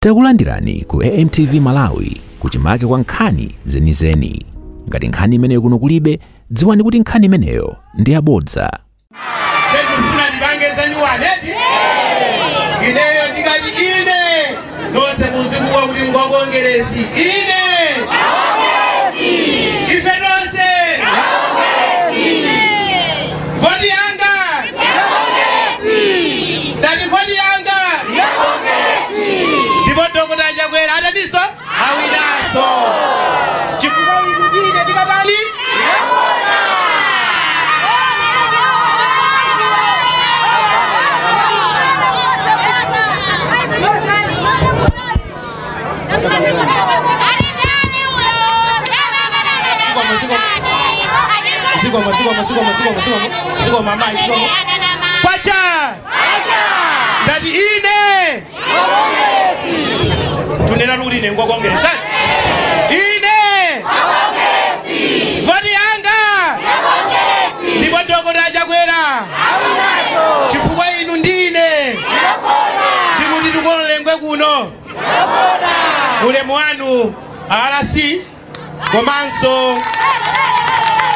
Takulandirani ku AMTV Malawi kuchimake kwa nkhani zenizeni. Ngati nkhani imeneyo kuno kulibe, dziwani kuti nkhani imeneyo ndi yabodza. Ndikufuna ndipange nyuwaneti ineyo ndikati ine nonse muzikuwa kuti ngwakongeresi ine ife nonse voti yanga ndati voti yanga ndipo Dr. Chakwera atatiso awinaso chifukwa ine ndikatali. Ziko mama ziko kwacha ndati ine tunena luli ne ngwakongeresa ine voti yanga ndipo Dr. Chakwera chifukwa inu ndine ndikuti tikolengwe kuno ulemu wanu RC komanso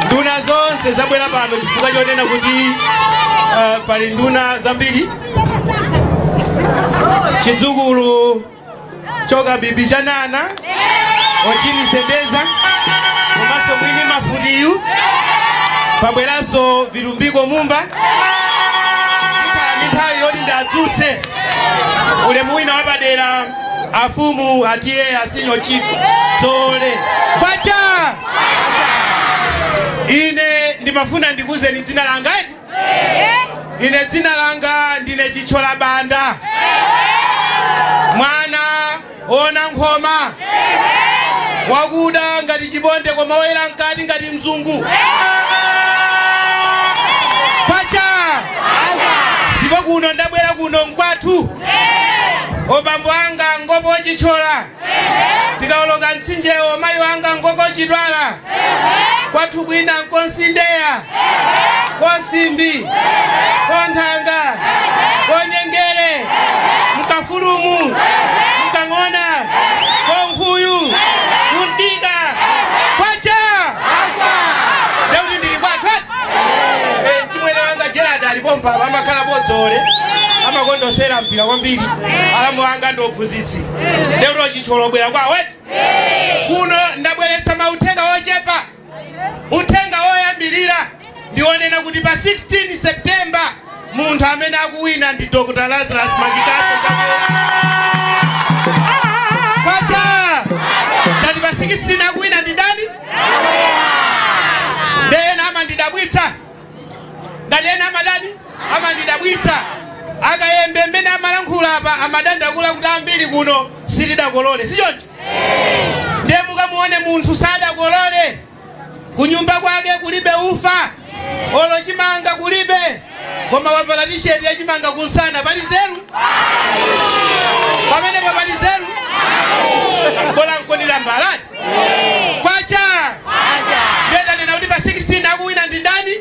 nduna zonse zabwera pano chifukwa chonena kuti pali nduna zambiri chidzukulu choka bibi chanana ochini sendeza komanso mwini mafutiyu pabweranso Vitumbiko Mumba ndikhala ndi nthawi yoti ndadzutse ulemu wina wapadera afumu atiye asinyo chief tsole kwacha. Ine ndimafuna ndikuzeni dzina langa eti? Ine dzina langa ndine Chithyola Banda mwana ona nkhoma wakuda ngati chibonde koma woyera mkati ngati mzungu kwacha. Ndipo kuno ndabwera kuno mkwathu obambo anga ngopo Chithyola tikawoloka mtsinjewo mayi wanga ngoko Chitwala kwathu kwina nkonsindeya kosimbi konthanga konyengere mkafulumu mkang'ona konkhuyu kundika kwacha. Ndeuti ndili kwathu chimwene wanga Gerard alipompa amakhala podzole amakondosera mpira kwambiri alamu wanga ndophunzitsi ndeuti Chithyola bwera kwawo eti kuno ndabweretsa mauthenga ochepa. Uthenga woyambirira ndionena kuti pa 16 September munthu amene akuwina ndi Dr. Lazarus Makikaso Chakwera kwacha. Ndati pa 16 akuwina ndi ndani? Ndena amandidabwitsa ngati ena amadani amandidabwitsa akayembe mmene amalankhula apa amadandakula kuti ambiri kuno sitidakolole sichoncho? Ndiye mukamuone munthu sadakolole kunyumba kwake kulibe ufa olo chimanga kulibe koma wavala t-shirt ya chimanga kunsana pali zeru pamenepo pali zeru bola nkonira mbalati kwacha. Ndendanena kuti pa 16 akuwina ndi ndani?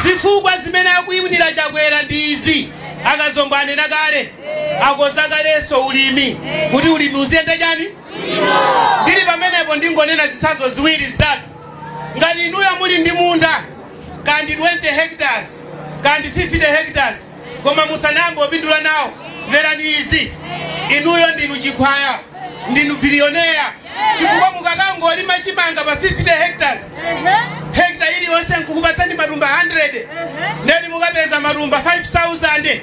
Zifukwa zimene akuwinira Chakwera ndi izi. Akazombo anena kale akozakalenso ulimi kuti ulimi uziyenda chani. Ndili pamenepo ndingonena zitsanzo ziwiri zitatu. Ngati inuyo muli ndi munda kandi 20 hectares kandi 50 hectares koma musanambo opindula nawo, mverani izi. Inuyo ndinu chikhwaya ndinu bilioneya chifukwa mukakangolima chimanga pa 50 hectares hectare iliyonse nkukupatsani matumba 100 ndeni mukapeza matumba 5000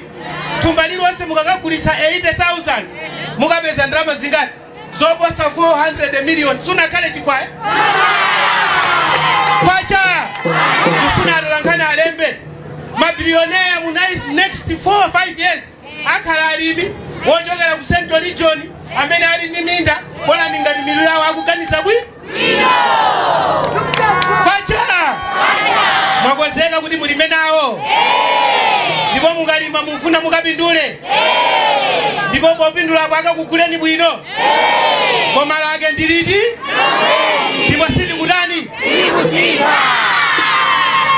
thumba lililonse mukakagulitsa 80,000 mukapeza ndalama zingati? Zoposa 400 million. Sunakhale chikhwaya kwacha. Ndifuna atolankhani alembe mabilioneya mu next 4 or 5 years akhala alimi wochokera ku Central Region amene ali ndi minda bola ndingati milu yawo akuganiza bwino kwacha. Mwakonzeka kuti mulime nawo ndipo mukalima mufuna mukapindule ndipo popindulapo akakuguleni bwino koma lake ndiliti ndipo sitikutani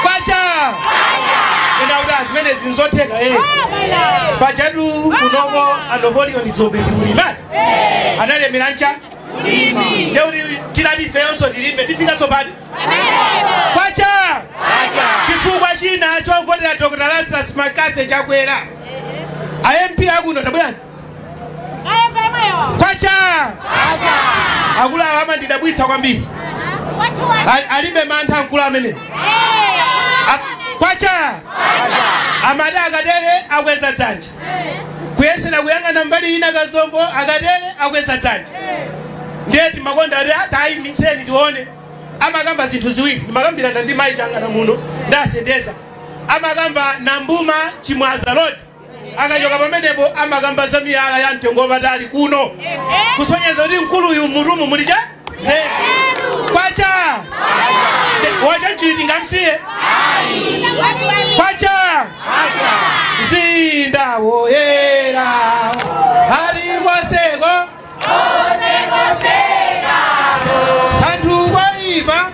kwacha. Enda kuti zimene zinzotheka pajatu kunoko anopolioni dzombe ndi ulimi ati analemera ncha ndeuti tilati ifeyonso tilime tifikanso pati kwacha. Chifukwa china chovotera Dr. Lazarus McCarthy Chakwera, a MP akuno tabwerani kwacha. Akulu awa amandidabwitsa kwambiri, alibe mantha mkulu amene kwacha. Amade akatere akweza dzanja, kuyesera kuyang'ana mbali ina Kazombo akatere akweza dzanja. Ndiye timakonda ati tayimitseni tione. Amakamba zinthu ziwiri, ndimakambirana ndi mayi changana muno ndasendeza. Amakamba Nambuma Chimwaza Road, akachoka pamenepo amakamba za miyala ya mtengo wapatali kuno, kusonyeza kuti mkuluyu mutumu mulicha kwacha. Wacha nchiti ngamsiye kwacha. Mzinda woyera ali kwaseko kanthu koyipa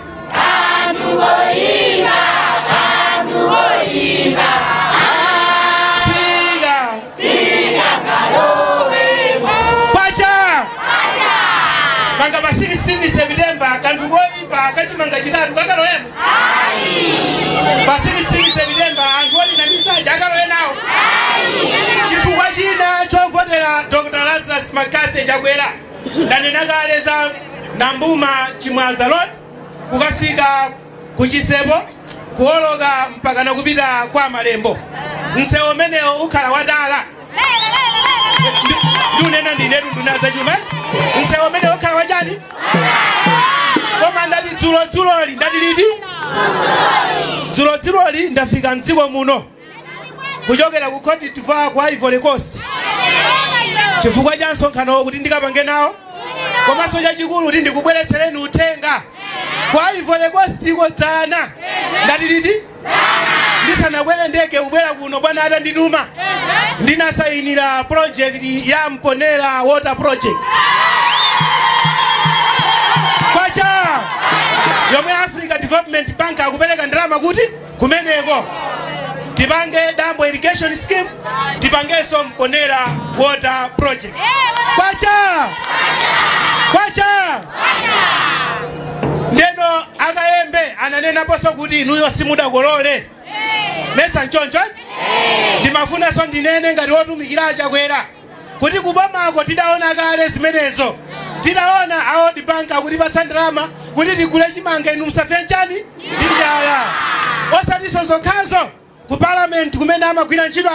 kwacha. Manga pa 16 September kanthu koyipa kachimanga chitatu kakaloyemo pa 16 September anthu olina misaja akaloye nawo. Chifukwa china chovotera Dr. Lazarus McCarthy Chakwera, ndanena kale za Nambuma Chimwaza Road kukafika kuchisepo kuoloka mpaka nakupita kwa Malembo. Msewu umenewo ukhala watala. Ndunena ndinetu ndunaza chuma. Msewu umenewo ukhala wachani? Koma ndati dzulo-dzuloli, ndati liti? Dzulo-dzuloli ndafika mdziko muno kuchokera ku Cote d'Ivoire kwa Ivory Coast, chifukwa cha msonkhanowo kuti ndikapange nawo, komanso chachikulu kuti ndikubweretsereni uthenga kwa Ivory Coast iko dzana. Ndati liti? Ndisanakwere ndege kubwera kuno bwana atandituma, ndinasayinira project ya Mponela Water Project kwacha, yomwe Africa Development Bank akupereka ndalama kuti kumeneko tipange Dambo Irrigation Scheme, tipangenso Mponela Water Project kwacha kwacha. Ndeno akayembe ananenaponso kuti inuyo simudakolole mesa nchoncho. Ndimafunanso ndinene ngati wotumikira Chakwera kuti kubomako tidaona kale zimenezo, tidaona a World Bank akutipatsa ndalama kuti tigule chimanga inu musafe nchani ndi njala. Osatinso zokhazo, ku parliament kumene amagwira ntchito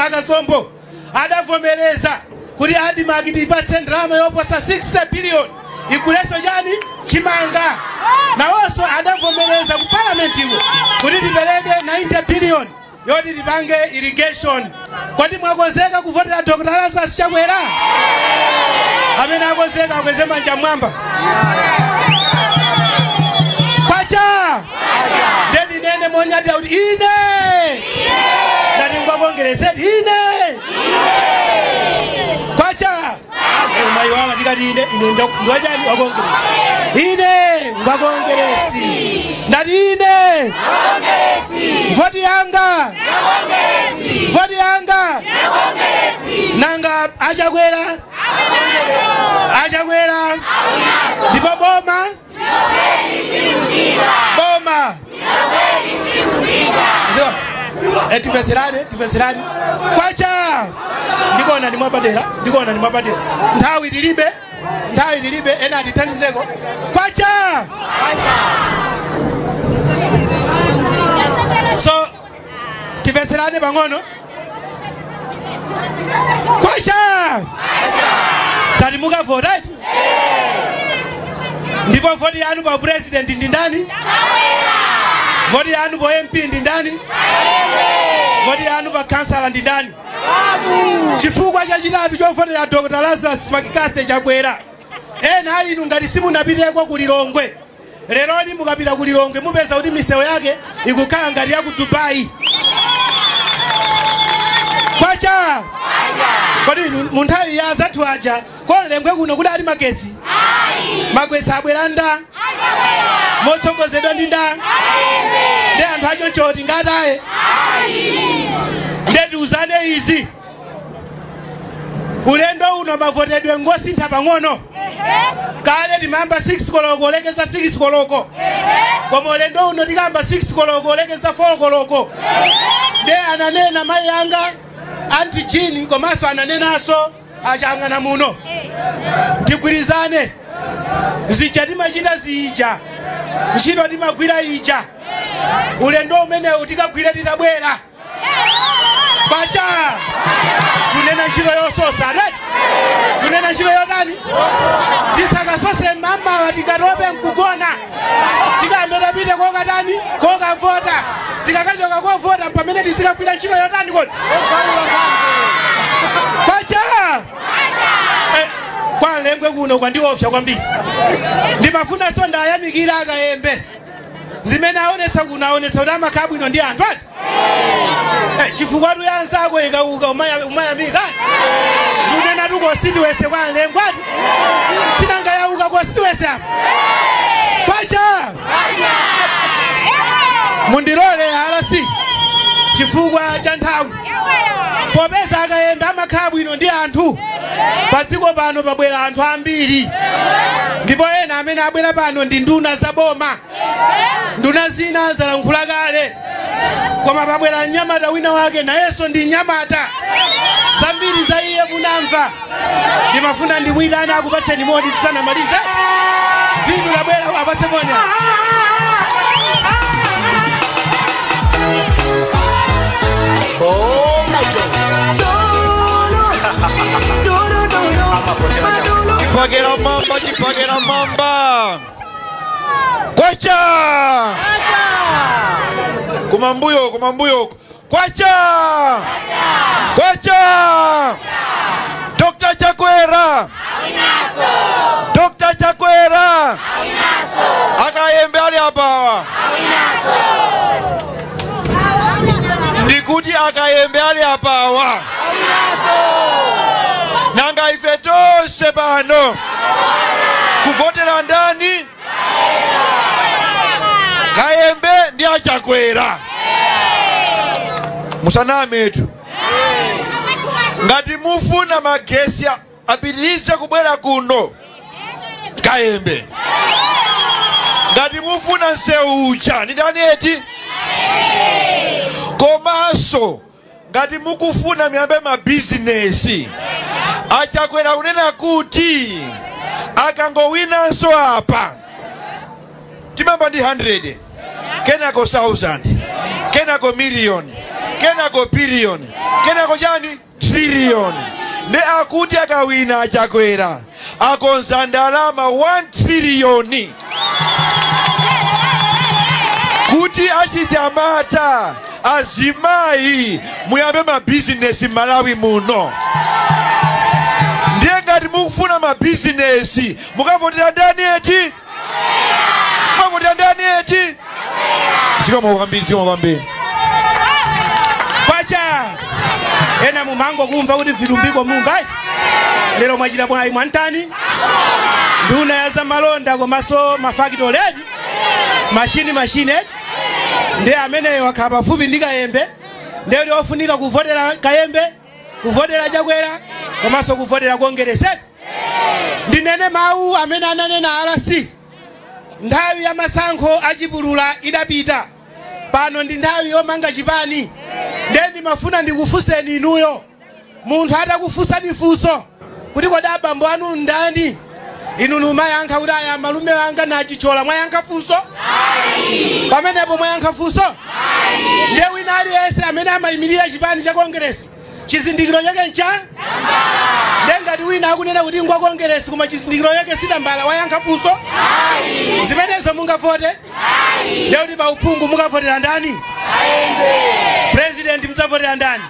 akazombo adavomereza kuti ADMARC tipatse ndalama yoposa 60 billion igulenso chani chimanga. Nawonso adavomereza ku parliament iko kuti tipereke 90 billion yoti tipange irrigation. Kodi mwakonzeka kuvotera Dr. Lazarus Chakwera? Amene akonzeka akweze manja mwamba kwacha. Ndendinene monyadira kuti ine ndati ngwakongerezeti ine kwacha. Mayi wanga tikati ine ine ndwachani wakongeresi ine ngwakongeresi ndati ine voti yanga voti yanga nanga achakwera achakwera ndipo boma boma tiveserane tiveserane kwacha. Ndikuona ndi mwapadera, ndikuona ndi mwapadera. Nthawi tilibe, nthawi tilibe, ena atithandizeko kwacha. So tiveserane pang'ono kwacha. Tati mukavota ndipo voti yanu pa president ndi ndani? Voti yanu pa MP ndi ndani? Voti yanu pa councilor ndi ndani? Chifukwa chachitatu chovotera Dr. Lazarus McCarthy Chakwera, ena inu ngati simunapiteko ku Lilongwe leroli, mukapita ku Lilongwe mupeza kuti misewu yake ikukhala ngati ya ku Dubai kwacha. Kodi mu nthawi ya azathu aja kwa Lilongwe kuno kudali magetsi? Magetsi abwera nda? Motsogozedwa ndi ndani? Ndi anthu achoncho tingataye. Ndetiuzane izi. Ulendo uno mavotedwe ngosintha pang'ono. Kale timamba 6 koloko lekeza 6 koloko. Koma ulendo uno tikamba 6 koloko lekeza 4 koloko. Nde ananena mayi anga anti Jini komanso ananenaso achangana muno. Tigwirizane. Zija timachita zija. Ntchito timagwira ija. Ulendo umenewu tikagwira titabwera. Pacha tunena ntchito yososa right? Tunena ntchito yotani? Tisakasose mama tikatope nkugona. Tikambe tapite kokatani kokavota. Tikakachoka kovota pamene tisikagwira ntchito yotani kodi? Pacha kwa lengwe kuno kwandiopsa kwambiri. Ndimafuna so ndayamikira akayembe. Zimene aonetsa kuno aonetsa kuti amakhala bwino ndi anthu ati? Chifukwa tuyanzako ikauka umayamika. Ndunena tukositiwese kwa lengwe ati? Chinanga yauka kositiwese apa. Pacha! Mundilole RC chifukwa cha nthawi. Popeza akayembe amakhala bwino ndi anthu. Padziko pano pabwera anthu ambiri. Ndipo ena amene abwera pano ndi nduna za boma. Nduna zina zalankhula kale. Koma pabwera mnyamata wina wake nayenso ndi mnyamata. Zambiri za iye munamva. Ndimafuna ndimuyitane akupatseni moni sisanamalize. Vitu labwera apatse moni. Oh my God. Chipagera mamba, chipagera mamba. Kwacha! Kumambuyo, kumambuyo. Kwacha! Kwacha! Dr. Chakwera. Dr. Chakwera. Akayembe ali apawa. Ndikuti akayembe ali apawa. Nanga ife tonse pano kuvotera ndani? Kayembe ndi achakwera. Musanametu. Ngati mufuna magesi apitirize kubwera kuno Kayembe. Ngati mufuna nsewu uja ndi ndani eti? Komanso ngati mukufuna miyambe mabizinesi achakwera kunena kuti akangowinanso apa timamba ndi 100 kenako 1000 kenako million kenako billion kenako chani trillion. Ne akuti akawina achakwera akonza ndalama 1 trillion kuti achinyamata azimayi muyambe mabizinesi Malawi muno. Ndiye ngati mukufuna mabizinesi mukavotera ndani eti? Mukavotera ndani eti? Zikomo kwambiri, zikomo kwambiri. Kwacha! Ena mumango kumva kuti vilumbiko mumba. Lero mwachita bwanji mwantani? Nduna ya zamalonda komanso mafakitoli eti? Mashini eti? Ndiye ameneyo wakhala pafupi ndi Kayembe. Ndiye kuti ofunika kuvotera Kayembe, kuvotera Chakwera, komanso kuvotera Kongeresi eti? Ndinene mawu amene ananena RC. Nthawi ya masankho achipulula idapita. Pano ndi nthawi yomanga chipani. Ndiye ndimafuna ndikufunseni inuyo. Munthu atakufunsani funso kuti kodi abambo anu ndani? Inu numayankha kuti aya malume anga nachichola. Mwayankha funso? Pamenepo mwayankha funso? Ndiye wina aliyense amene amayimirira chipani cha Kongeresi chizindikiro chake ncha? Ndiye ngati wina akunena kuti ngwa Kongeresi koma chizindikiro chake sidambala, wayankha funso? Zimenezo mungavote? Ndiye kuti pa uphungu mukavotera ndani? President mdzavotera ndani?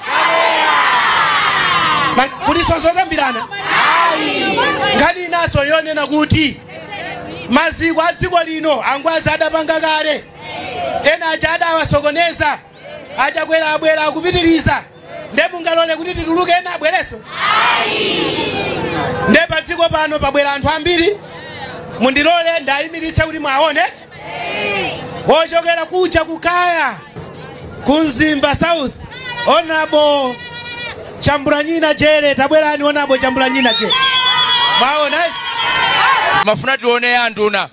Kuliso zokambirana? Nkhani inaso yonena kuti maziko a dziko lino angwazi adapanga kale. Ena aja adawasokoneza. Achakwera abwera akupitiriza. Ndiye mungalole kuti tituluke ena abwereso? Ndiye pa dziko pano pabwera anthu ambiri. Mundilole ndayimiritse kuti mwaone. Wochokera kuja kukaya kunzimba South, Honorable Chambulanyina Jere. Tabwerani Honorable Chambulanyina Jere. Maona mafuna tione anduna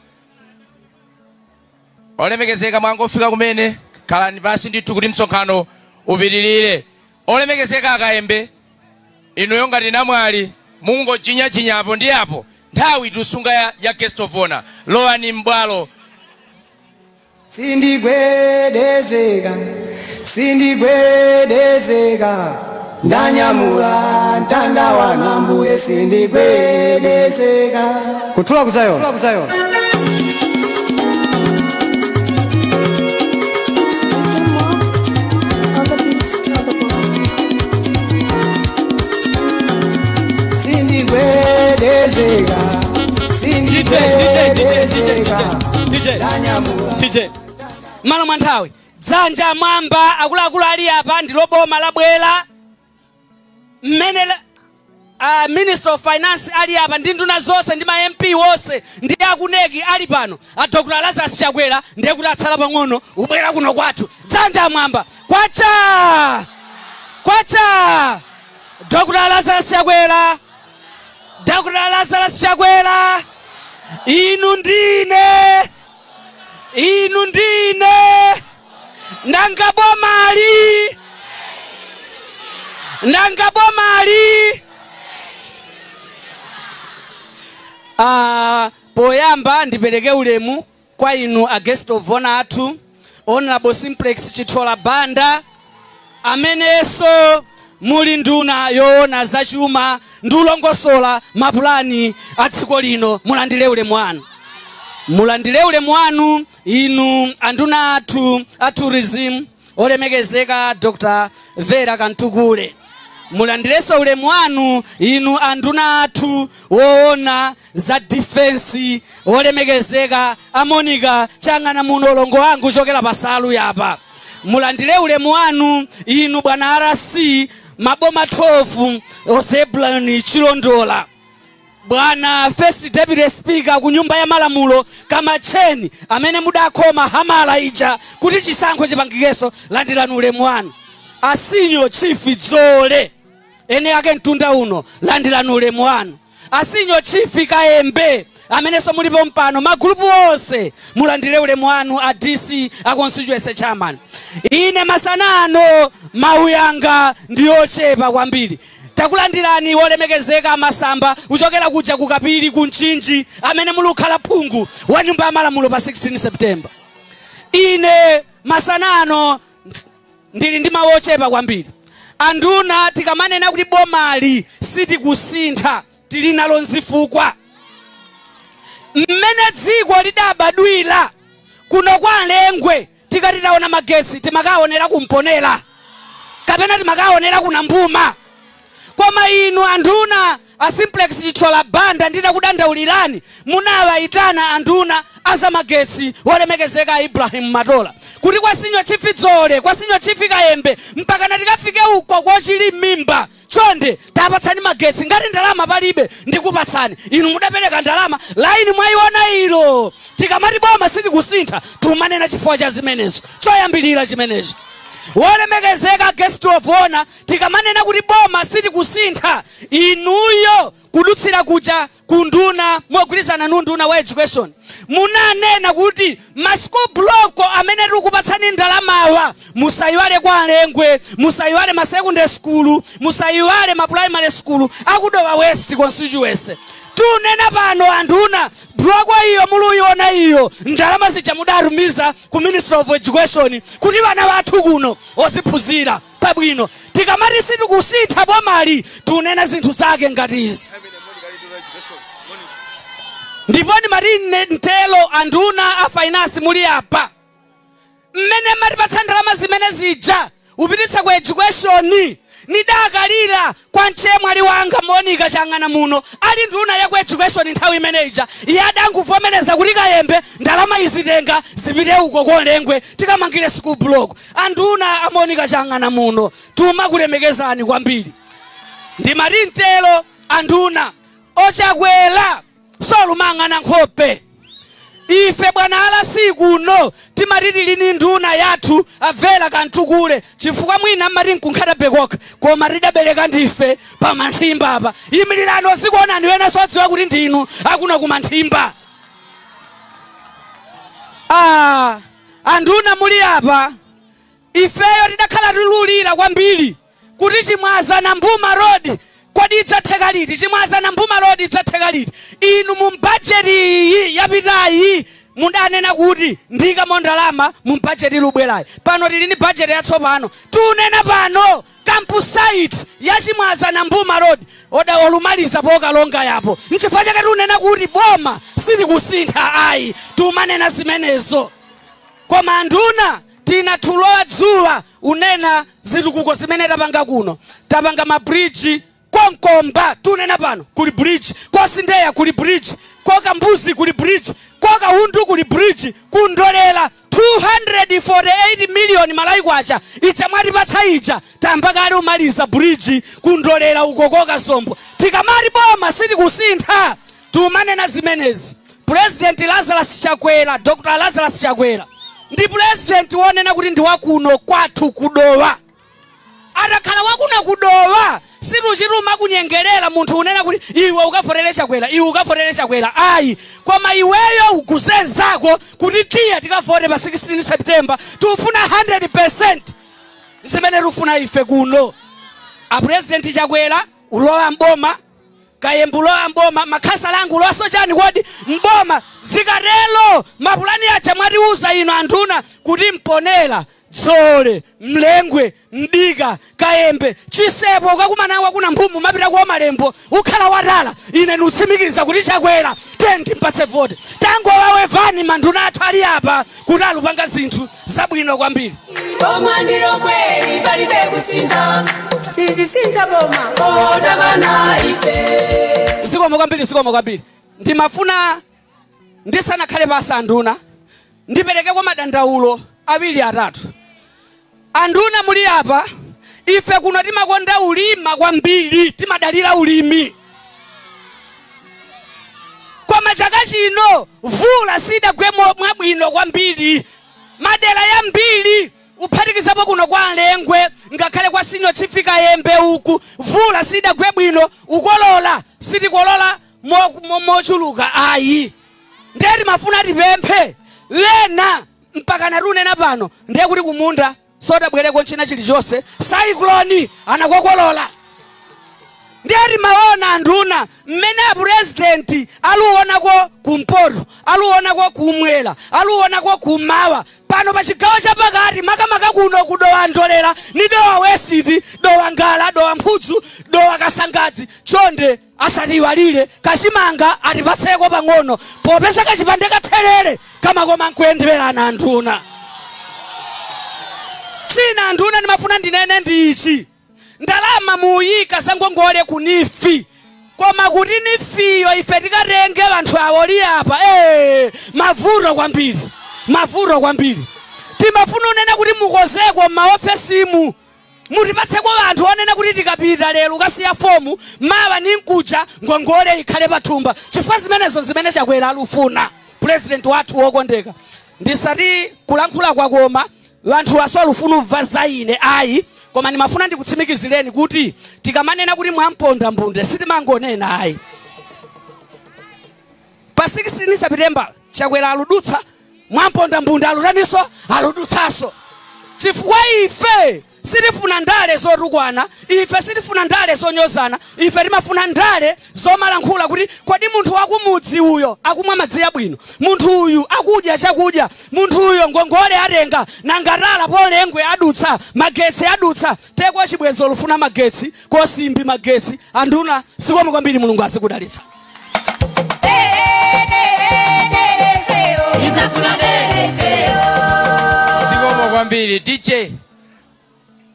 olemekezeka mwangofika kumene khalani pansi ndithu kuti msonkhano upitirire. Olemekezeka akayembe inuyo ngati namwali mungochinyachinya ndi apo nthawi tusunga ya guest of honor. Lowani mbwalo. Sindigwedezeka, sindigwedezeka, ndanyamula mtanda wa nambuye, sindigwedezeka. Kutula kuzayo, kutula kuzayo. Sindigwedezeka, sindigwedezeka, DJ malo mwa nthawi dzanja mwamba akuluakulu ali apa ndi loboma labwera mmene Minister of Finance ali apa ndi nduna zonse ndi ma MP wonse ndi akunegi ali pano. A Dr. Lazarus Chakwera ndiye kuti atsala pang'ono ubwera kuno kwathu. Dzanja mwamba kwacha kwacha. Dr. Lazarus Chakwera, Dr. Lazarus Chakwera, inu ndine, inu ndine, nanga bomali, nanga bomali. Poyamba ndipereke ulemu kwa inu a guest of honor athu Honorable Simplex Chithola Banda, amenenso muli nduna yoona zachuma ndi ulongosola mapulani a dziko lino. Mulandire ulemu wanu, mulandire ulemu wanu inu anduna athu a tourism olemekezeka Dr. Vera Kantukule. Mulandireso ulemu wanu inu anduna athu woona za defense olemekezeka a Monica Chang'ana muno ulongo wangu chokera pasalu yapa. Mulandire ulemu wanu inu bwana RC maboma 12 Ozeblani Chilondola, bwana First Deputy Speaker ku nyumba ya malamulo Kamacheni amene mudakoma hamala ija kuti chisankho chipangikeso. Landirani ulemu wanu. Asinyo Chief Dzole ene ake mtunda uno, landirani ulemu wanu. Asinyo Chief Kaembe amenenso mulipo mpano, magulupu onse mulandire ulemu wanu. A DC a constituency chairman, ine masanano mawu yanga ndiyochepa kwambiri. Takulandirani wolemekezeka Masamba uchokera kuja kukapiri kunchinji amene mulukhala phungu wa nyumba ya malamulo pa 16 September. Ine masanano ndili ndi mawu ochepa kwambiri. Anduna tikamanena kuti bomali sitikusintha tili nalo nzifukwa. Mmene dziko lidabadwira kuno kwa Lengwe tikati taona magetsi timakaonera kumponera kapena timakaonera kuna mbuma. Koma inu anduna a Simplex Chithola Banda nditakudandaulirani munawayitana anduna azamagetsi wolemekezeka Ibrahim Matola kuti kwa Sinyo Chief Dzole, kwa Sinyo Chief Kayembe mpaka natikafike uko kochili mimba chonde tapatsani magetsi. Ngati ndalama palibe ndikupatsani inu mudapereka ndalama laini mwayiona ilo. Tikamati boma sitikusintha tumanena chifukwa cha zimenezo choyambirira chimenezo. Wolemekezeka guest of honor, tikamanena kuti boma sitikusintha inuyo kudutsira kuja kunduna mogwirizana nunduna wa education munanena kuti ma school block amene tikupatsani ndalamawa musayiwale kwa Lengwe, musayiwale ma secondary school, musayiwale ma primary school akudowa West constituency. Tunena pano anduna block iyo muluiona iyo ndalama zija mudarumiza ku Minister of Education kuti vana vathu kuno oziphunzira pabwino. Tikamati sitikusintha bomali tunena zinthu zake ngati izi. Ndipo ndimati ntelo anduna a finance muli apa mmene matipatsa ndalama zimene zija upititsa ku education nidakalira kwa mchemwali wanga Monica Chang'ana muno ali nduna ya ku education nthawi imeneja iye adanguvomereza kuti Kayembe ndalama izitenga zipite uko kwa Lengwe tikamangire school block. Anduna a Monica Chang'ana muno tumakulemekezani kwambiri. Ndimati ntelo anduna ochakwera solumang'ana nkhope. Ife bwana alasi kuno timati tili nduna yathu avela kantukule, chifukwa mwina mmati nkunkhata bekoka koma tidabereka ndife pa Manthimba apa. Imirirani zikuonani wena sodziwa kuti ndinu akuno ku Manthimba. Anduna muli apa, ifeyo tidakhala tilulira kwambiri kuti Chimwaza na Mbuma Road kodi idzatheka liti? Chimwaza na Mbuma Road idzatheka liti? Inu mu bajeti iyi yapitayi mudanena kuti ndikamo ndalama mu bajeti lubwerayi. Pano tili ndi bajeti yatsopano, tunena pano campsite ya Chimwaza na Mbuma Road oda olumaliza pokalonga yapo. Nchifukwa chake tunena kuti boma silikusintha ayi, tumanena zimenezo. Koma anduna tina tulowa dzuwa unena zitukuko zimene tapanga kuno. Tapanga mabridge konkomba tunena pano kuli bridge, kosindeya kuli bridge, kokambuzi kuli bridge, kokaundu kuli bridge, kundolera 248 million Malawi kwacha ija mwatipatsa ija tambakale umaliza bridge kundolera uko kokasombo. Tikamati boma silikusintha tumanena zimenezi. President Lazarus Chakwera, Dr. Lazarus Chakwera ndi president wonena kuti ndi wakuno kwathu kudowa. Atakhala wakuno kudowa siruchiruma kunyengerera munthu unena kuti iwe ukavotere Chakwera, iwe ukavotere Chakwera ayi, koma iweyo ukuzenzako kuti tiye tikavote pa 16 September tufuna 100% zimene tufuna ife kuno. A president Chakwera ulowa mboma, Kayembe ulowa mboma, makhasa langu ulowaso chani kodi mboma. Zikatelo mapulani aja mwatiuza ino anduna kuti mponera Dzole, Mlengwe, Mdika, Kayembe, Chisepo ukakumana wakuna Mphumu mapita kwa Malembo ukhala watala. Ine nutsimikiza kuti Chakwera tenti mpatse vote. Tango wawevani manduna athu ali apa kuti alupanga zinthu zabwino kwambiri. Boma ndilo mweli palibe kusintha, sitisintha boma kona bana ife. Zikomo kwambiri, zikomo kwambiri. Ndimafuna ndisanakhale pasi anduna ndipereke kwa madandaulo awiri atatu. Anduna muli apa, ife kuno timakonda ulima kwambiri, timadalira ulimi. Koma chaka chino vula sidagwe mwabwino kwambiri, madera yambiri uphatikizapo kuno kwa Lengwe ngakhale kwa Senior Chief Kayembe uku vula sidagwe bwino, ukolola sitikolola mochuluka ayi. Ndiye timafuna tipemphe lena mpaka narunena pano ndiye kuti kumunda sodabwereko nchina chilichonse cyclone anakokolola. Ndiye timaona anduna mmene a president aluonako kumpoto, aluonako kumwera, aluonako kumawa pano pa chigawo chapakati makamaka kuno kudowa Ndolera ni Dowa West, Dowa Ngala, Dowa Mphudzu, Dowa Kasangadzi. Chonde asatiwalire kachimanga atipatseko pang'ono popeza kachipande katherere kamakoma nkuyenderana anduna. China anduna ndimafuna ndinene ndichi, ndalama muyika zangongole ku nifi, koma kuti nifiyo ife tikatenge vanthu awo li apa mavuto kwambiri, mavuto kwambiri. Timafuna unena kuti mukozeko m'maofesimu mutipatseko vanthu onena kuti tikapita lero ukasiya fomu mawa ni mkuja ngongole ikhale pathumba, chifukwa zimenezo zimene Chakwera alufuna president wathu wokondeka. Ndisati kulankhula kwakoma vanthu asolufuna ubva za ine ayi, koma ndimafuna ndikutsimikizireni kuti tikamanena kuti mwamponda mbunde sitimangonena ayi. Pa 16 September Chakwera aludutsa mwamponda mbunde alutaniso aludutsaso, chifukwa ife sitifuna ndale zotukwana, ife sitifuna ndale zonyozana, ife timafuna ndale zomalankhula kuti kodi munthu wakumudzi uyo akumwa madzi abwino, munthu uyu akudya chakudya, munthu uyo ngongole atenga nangatala polengwe adutsa magetsi adutsa tekwa chibwezo lufuna magetsi kosimbi magetsi. Anduna zikomo kwambiri, Mulungu azikudalitsa. Zikomo kwambiri DJ.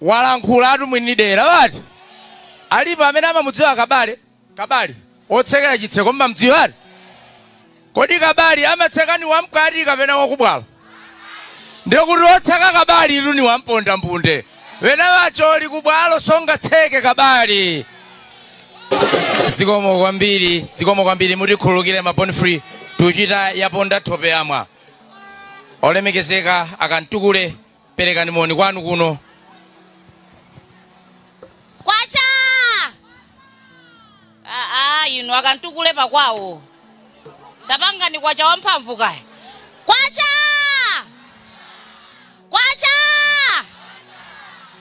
Walankhulatu mwini dera wati alipo amene amamudziwa Kabale. Kabale otsekera chitseko mmamudziwa ati? Kodi Kabale amatsekani wamkati kapena wakubwalo? Ndiye kuti otseka Kabale itu ni wamponda mbunde, wena wacho kubwalo songatseke Kabale. Zikomo kwambiri, zikomo kwambiri, mutikhululukire ma born free. Tuchita yaponda thope yamwa. Olemekezeka akantukule, perekani moni kwanu kuno. Kwacha! Inu akantukule pakwawo. Tapanga ni kwacha wamphamvu kaya. Kwacha! Kwacha!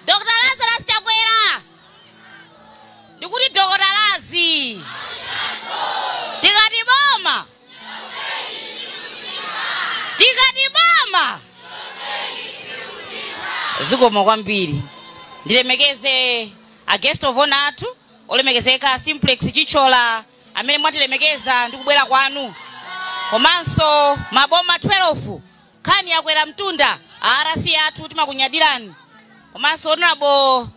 Dr. Lazarus Chakwera. Ndikuti Dr. Lazi. Tikati boma. Tikati boma. Zikomo kwambiri. Ndilemekeze a guest of honor athu, olemekezeka Simplex Chichola amene mwatilemekeza ndi kubwera kwanu. Komanso maboma 12 nkhani yakwera mtunda RC athu timakunyadirani. Komanso honorable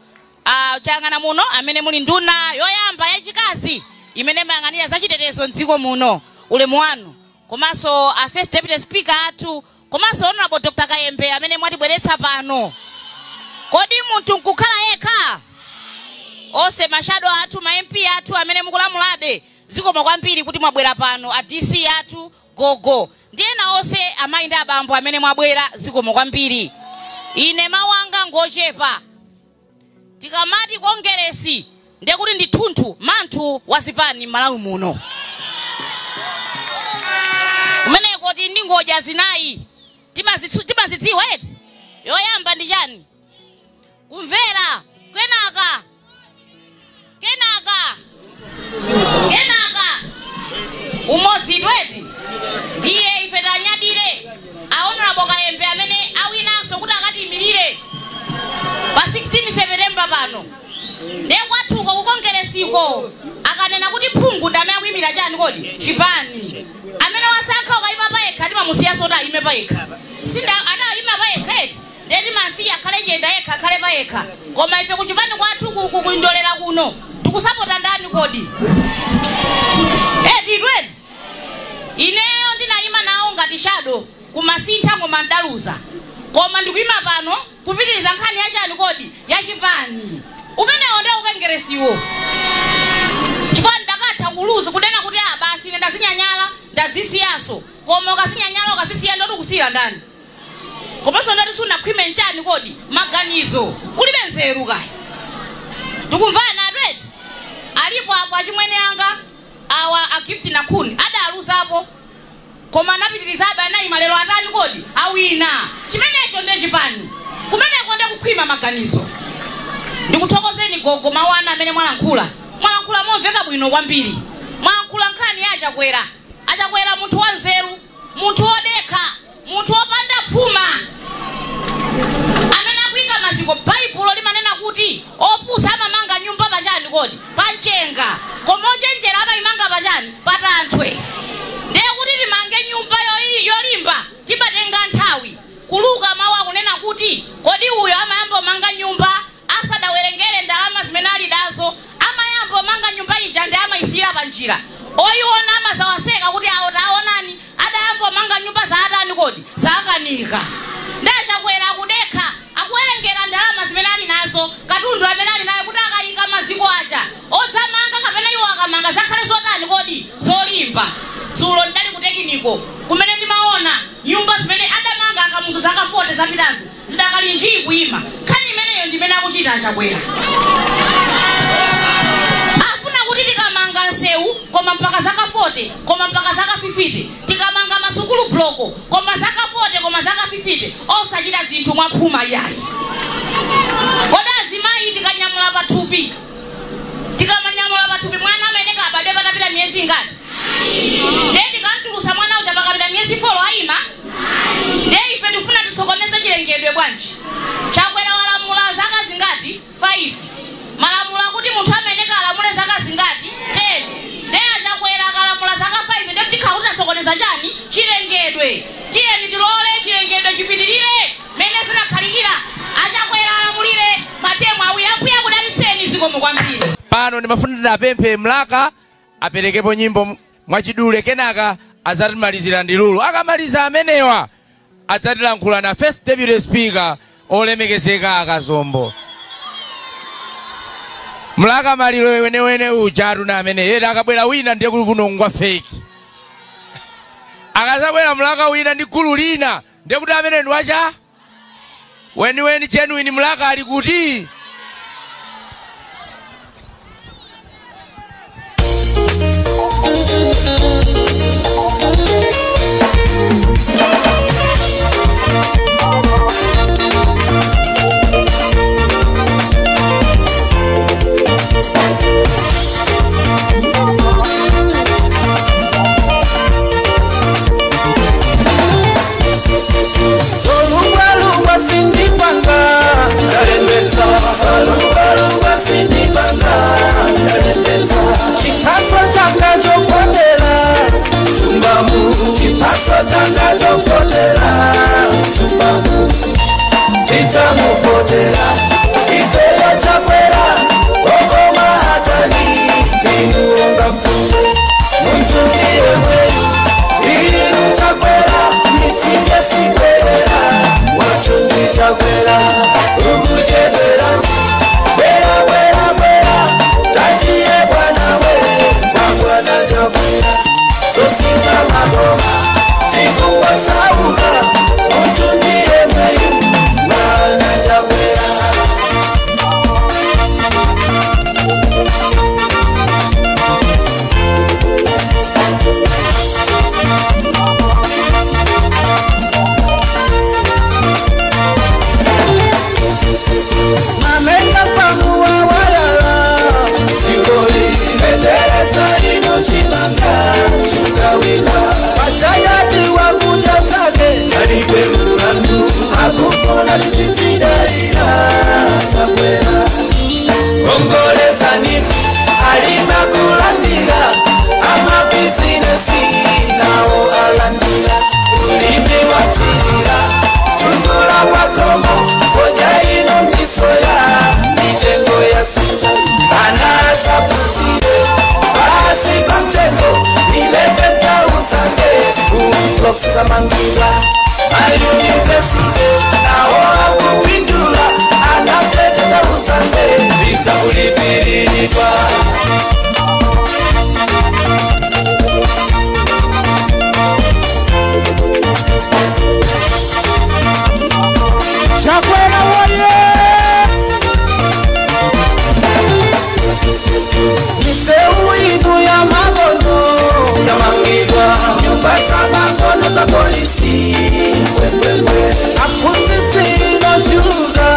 changana muno amene muli nduna yoyamba yachikazi imene mayang'anira zachitetezo mdziko muno, ulemu wanu. Komanso a first deputy speaker athu, komanso honorable Dr. Kayembe amene mwatibweretsa pano. Kodi munthu nkukhala yekha? Ose mashado athu, ma MP athu amene mukulamulabe, zikomo kwambiri kuti mwabwera pano. A DC athu gogo, ndiyena ose amayi ndi abambo amene mwabwera, zikomo kwambiri. Ine mawu anga ngochepa. Tikamati kongeresi ndekuti ndi thunthu manthu wazipani m'Malawi muno. Kumeneko ti ndi ngodya zinayi timazidziwa eti. Yoyamba ndi chani? Kumvera. Kenaka kenaka kenaka umodzi tweti. Ndiye ife tanyadire ahonorable Kayembe amene awinanso kuti akatiyimirire pa 16 September pano. Ndiye kwathuko kukongeresiko akanena kuti phungu ndame akuyimira chani kodi chipani. Amene wasankha ukayima payekha timamusiyanso kuti ayime payekha. Sinda adayima payekha eti ndiye timasiya akhale chenda yekha akhale payekha. Koma ife kuchipani kwathu kukundolera kuno tikusapota ndani kodi? Eti tweti. Ineyo ndinayima nawo ngati shadow kumasintha ngoma ndaluza. Koma ndikuyima pano kupitiriza nkhani yachani kodi yachipani. Umenewo ndiye ukengeresiwo. Chifukwa ndakatha kuluza kunena kuti basi ine ndazinyanyala ndazisiyaso. Koma ukazinyanyala ukazisiya ndoti kusiyira ndani? Komanso ndati sunakhwime nchani kodi maganizo ulibe nzeru kaya. Tikumvana atweti. Alipo apo achimwene anga awa a Gift Nakhuni adaluzapo koma anapitirizabe anayima lero atani kodi awina. Chimenecho ndiye chipani. Kumeneko ndiye kukhwima maganizo. Ndikuthokozeni gogo mawana amene mwalankhula. Mwalankhula momveka bwino kwambiri. Mwalankhula nkhani ya Achakwera. Achakwera munthu wanzeru, munthu wodekha, munthu wopanda phuma amene akuyika maziko. Baibulo limanena kuti opusa amamanga nyumba pachani kodi panchenga, koma ochenjera amayimanga pachani patanthwe. Ndiye kuti timange nyumba yolimba timatenga nthawi. Kuluka mawu akunena kuti kodi uyo amayamba omanga nyumba asadawerengere ndalama zimene ali nazo, amayamba omanga nyumba ija ndi amayisiyira panjira. Oyiona amazawaseka kuti awo taonani adayamba omanga nyumba za atani kodi zakanika. Ndiye Chakwera akudekha akuwerengera ndalama zimene ali nazo, katundu amene ali naye kuti akayika maziko aja odzamanga kapena iwo akamanga zakhale zotani kodi zolimba. Dzulo ndali ku tekiniko kumene ndimaona nyumba zimene adamanga akamuzu zaka 40 zapitazo zidakali njii kuyima. Nkhani imeneyo ndimene akuchita Achakwera. Afuna kuti tikamanga nsewu koma mpaka zaka 40, koma mpaka zaka 50, tikamanga masukulu bloko koma zaka 40, koma zaka 50, osachita zinthu mwaphuma yayi. Kodi azimayi tikanyamula pathupi, tikamanyamula pathupi mwana amene kabadwe patapita miyezi ingati? Ndiye tikantulusa mwana uja pakapita miyezi 4 ayima? Ndiye ife tifuna tisokoneze chilengedwe bwanji. Chakwera walamula zaka zingati? 5. Malamula kuti munthu amene kalamule zaka zingati? 10. Ndiye Achakwera akalamula zaka 5 ndiye tikha kuti asokoneza chani? Chilengedwe. Tiyeni tilole chilengedwe chipitirire mene zinakhalikira. Achakwera alamulire matemu awiri. Ambuye akudalitseni zikomo kwambiri. Pano ndimafuna apemphe Mlaka aperekepo nyimbo mwachidule, kenaka adzatimalizira ndi Lulu. Akamaliza amenewa adzatilankhula na first deputy speaker olemekezeka Akazombo. Mlaka maliro wenewene uja atuna amene yera akabwera wina ndiye kuli kuno ngwa fake. Akazabwera Mlaka wina ndi gulu lina, ndiye kuti amene ndi wacha weniweni genuine Mlaka ali kuti. Chipaso changa chofotera chumbamu, chipaso changa chofotera chumbamu, titamufotera ifeyo Chakwera okoma hatani inuonga mfume muntu ndiye mweyu inu Chakwera mitsinje sikwerera wachundi Chakwera ukuchedwera bwera bwera bwera tatiye bwana we bwana Chakwera sosinja maboma tikungosauka muntu ndiye mweyu bwana Chakwera. Mamenda famu wa walala Sikoli Meteresa ino chimanga Chikawila Wachayati wakuja sake Alipe mulandu Hakufuna tisitidalila Chakwera Kongoleza nifu Alima kulandira Ama bizinesi Nao alandira Ulimi watilira Tungula wakomo Foja ino misoya Mitengo ya sinja Anasa pusire Basi pamtengo 11,000 School blocks za mangiwa My university Nao akupindula Ana 30,000 Visa kulipililitwa. Chakwera woye! Miseu inu ya magono yamangidwa nyumba za magono za polisi wembwembwe akusisi ino shuga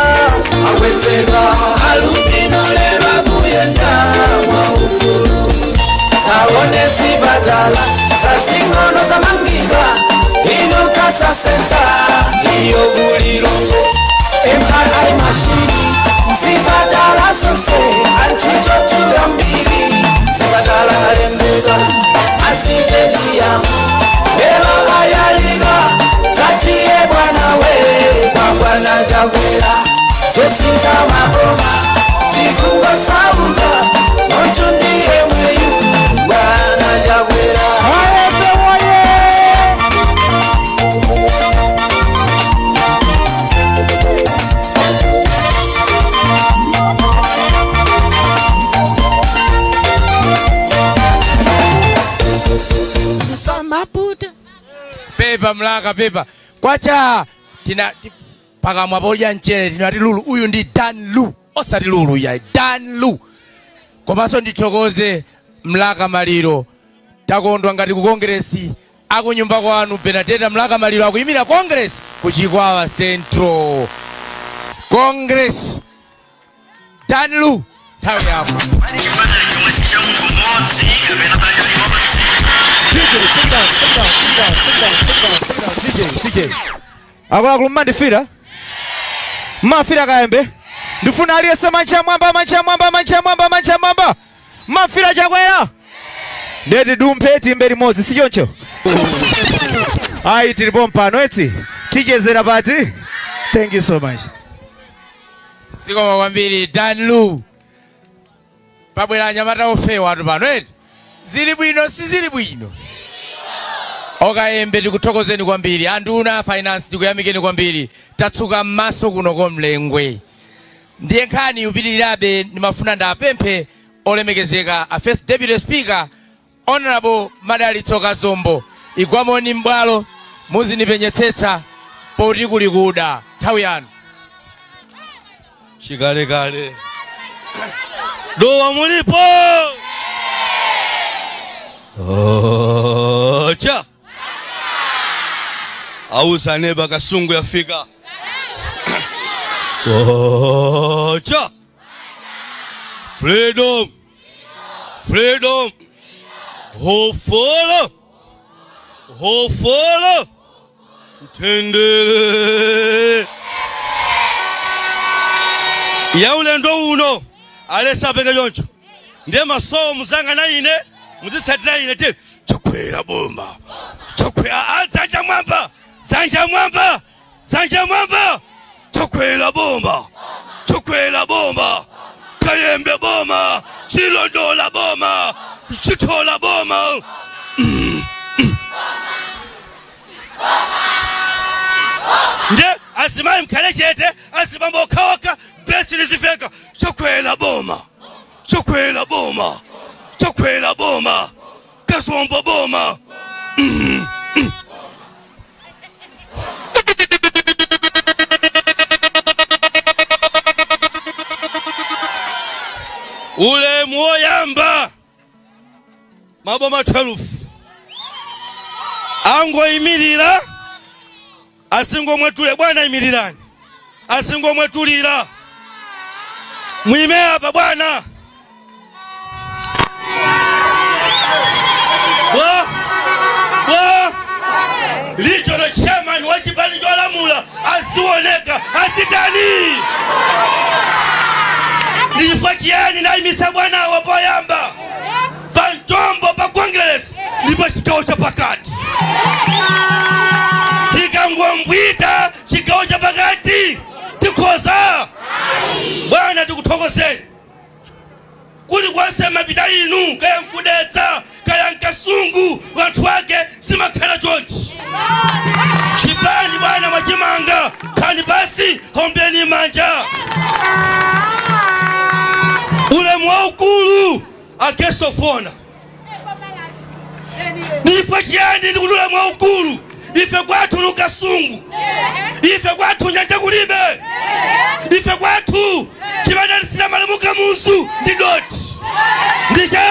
awezedwa alubino lero kuyenda mwa ufulu saone zipatala zazing'ono zamangidwa inu kasa senta iyo kulilongo MRI machine zipatala zonse anchito tuyambiri zipatala alembedwa asitediyamu lero ayalidwa tatiye bwana we kwa bwana Chakwera zosinta maboma tikungosauka muntu ndiye mweyu bwana Chakwera. Pepa Mlaka pepa kwacha tina pakamwa podya mchere tinati Lulu. Uyu ndi Dan Lu, osati Lulu ya Dan Lu. Komanso ndithokoze Mlaka Maliro, takondwa ngati ku Kongresi akunyumba kwanu. Benadeta Mlaka Maliro akuyimira Congress ku Chikwawa Central Congress. Dan Lu, nthawi yako. Akuluakulu mmandifira mmafira kayembe ndifuna aliyese mancha mwamba mancha mwamba mancha mwamba mancha mwamba mmafira Chakwera ndeti dumphe timbe limodzi si choncho? Ayi tilipo mpano eti tichezera pati. Thank you so much. Zikomo kwambiri Dan Lu. Pabwera anyamata ofewa atu pano eti zili bwino si zili bwino. Okayembe tikuthokozeni kwambiri anduna finance tikuyamikeni kwambiri tatsuka m'maso kuno komlengwe. Ndiye nkhani upitirirabe ndimafuna ndapemphe olemekezeka a first deputy speaker Honorable Madalitso Kazombo Igwamoni m'bwalo, muzinipenyetsetsa poti kuli kuda. Nthawi yanu. Chikalekale. Dowa mulipo. Ocha. Auza neba Kasungu yafika. Ocha. Freedom. Freedom. Hofolo. Hofolo. Tendere. Ya ulendo uno alesa peke yoncho. Ndiye masomo muzanga na ine muzisatira ine te Chakwera bomba. Chakwera zanja mwamba. Zanja mwamba. Zanja mwamba. Chakwera bomba. Chakwera bomba. Kayembe boma. Chilondola boma. Chitola boma. Nde asimai mkalechete asimambo kawaka besi lizifeka. Chakwera boma. Chakwera boma. Chakwera boma. Kasombo boma. Ule mwoyamba maboma 12 ango imirira asingo mwetule bwana imirirani asingo mwetulira mwime hapa bwana wa licho na chairman wa chipani cholamula asioneka asitani nifuatiani na imisa bwana wapoyamba pantombo pa Congress ndipo chigawo cha pakati tikangombwita chigawo cha pakati tikhoza bwana tikuthokozeni kuli kwasema pita inu kaya nkudetsa kaya nkasungu wanthu wake simakhala chonchi chipani bwana mwachimanga khani pasi hombeni manja ule mwaukulu akestofona nifuatiani ndikutula mwaukulu ife kwathu lukasungu ife kwathu nyanja kulibe ife kwathu chimadalisira malemuka muzu ndi doti ndicha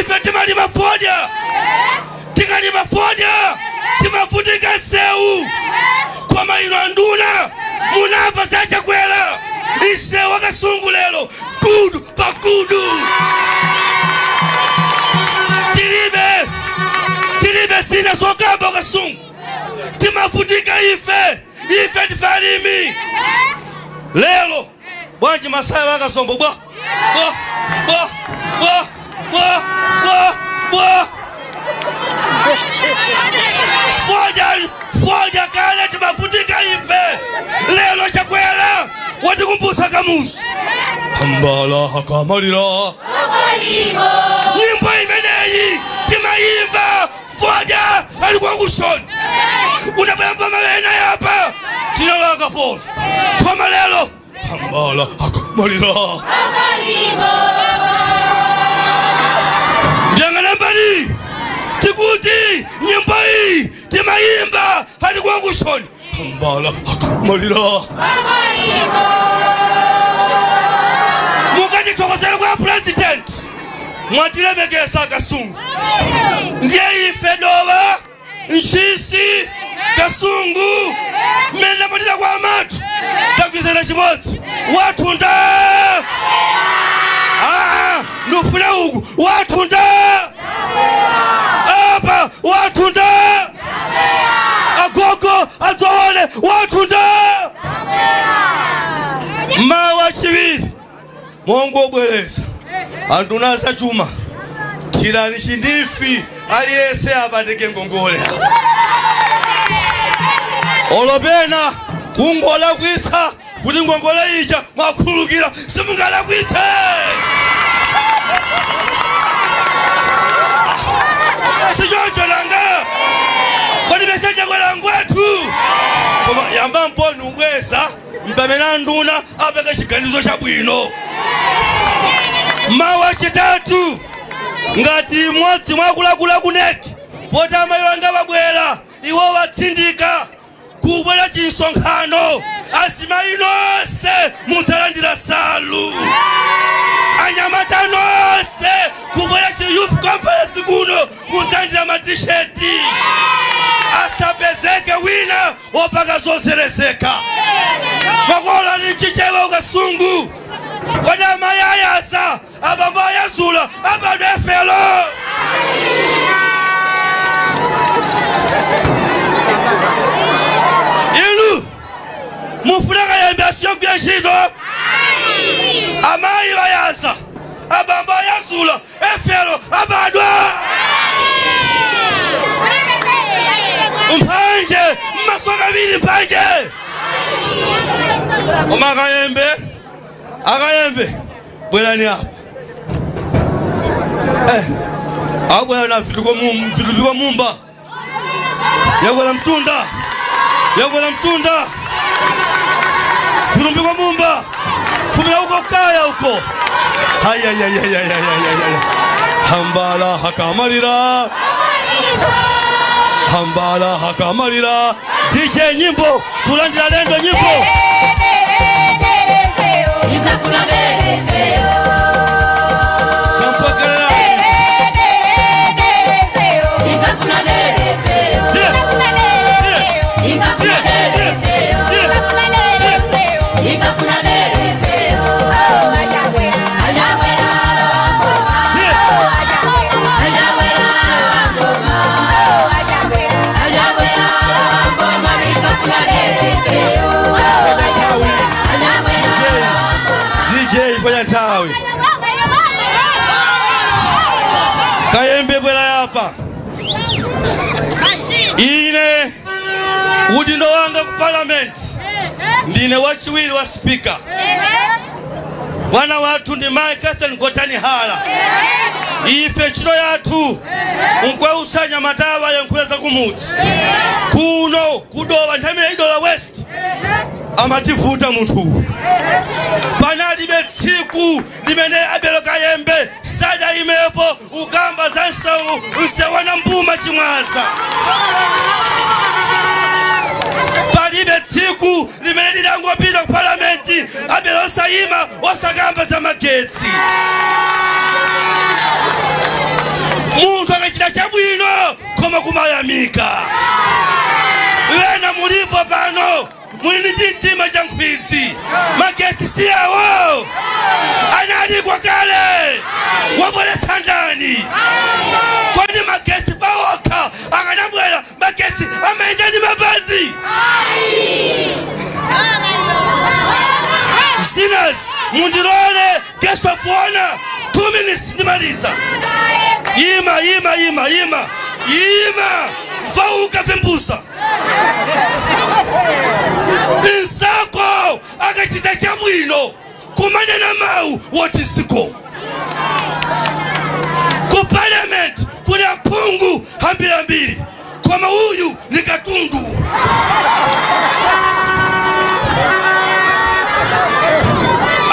ife timalima fodya tikalima fodya timafutika seu kwa ino anduna munamva za Chakwera ise wakasungu lelo kudu pakudu tilibe sina sokamba kasungu timafutika ife tifalimi lelo bwanji masaya wakasombo bwa bwa bwa bwa bwa bwa bwa foja kale timafutika ife lelo Chakwera watikumbusa kamusu hambala hakamalira nyimbo imeneyi timayimba foja alikuwa kushoni unapamba mawena yapa tinalaka polo koma lelo hambala hakamalira njanganambali tikuti nyimbo iyi timayimba alikuwa kushoni hambala hakamalira mukatithokozera kwa president mwatilemekesa Kasungu ndiye ife dowa nchisi Kasungu mmene patita kwa amatu tagwizana chimodzi wathunda ndufuna uku wathunda apa wathunda agogo adzoone wathunda mawa chiwiri Mungu obwereza anduna za chuma tirani chindifi aliyese abateke ngongole olopena kungola kwitsa kuti ngongole ija mwakhululukira simungalakwitse sichoncho nanga kodi meseja kwelangwethu koma yamba mponi ubweza mpamene nduna apeke chiganizo chabwino mawa chitatu ngati mmodzi mwakulakula kuneti Poti amayi wanga babwera iwo watsindika kubwera chinsonkhano azimayi nonse mudzalandira salu anyamata nonse kubwera chi youth conference kuno mudzalandira matisheti asapezeke wina wopanga zozerezeka makola ni chichewa ukasungu kodi amayi ayasa abambo ayazula abado efelo. Ilu mufuna kayembe asiyogwira ntchito amayi bayasa abambo ayazula efelo abadwa mphanje mmasoka bili mphanje koma akayembe akayembe bwerani apa abwera na vitupiko mumba yakwera mtunda yakwera mtunda vitumbiko mumba fumira uko kaya uko hayayayayayayaya hambala hakamalira hambala hakamalira. DJ nyimbo tulandira lendo nyimbo Kayembe bwera yapa ine udindo wanga ku parliament ndine wachiwiri wa speaker bwana wathu ndi Mai Catherine Gotani Hala ife ntchito yathu nkwewusanya matava yankhuleza kumudzi kuno kudowa nthamira idola west amativuta munthu panalibe tsiku limene Abel Kayembe sadaimepo ukamba za nsewana mbuma chimwaza palibe tsiku limene lidangopita ku palamenti Abel osayima osakamba za magetsi munthu akachita chabwino koma kumayamika wena mulipo pano muli ndi chimtima cha nkhwidzi magetsi si awo analikwa kale wabweretsa ndani kodi magetsi pawokha akanabwera magetsi amayenda ndi mapazi sinners mundilole guest of honor 2 minutes ndimaliza ima ima ima ima ima vauka vimbusa insako akachita chabwino kumanena mau wotisiko ku parliament kuli aphungu hambirambiri koma uyu ni katundu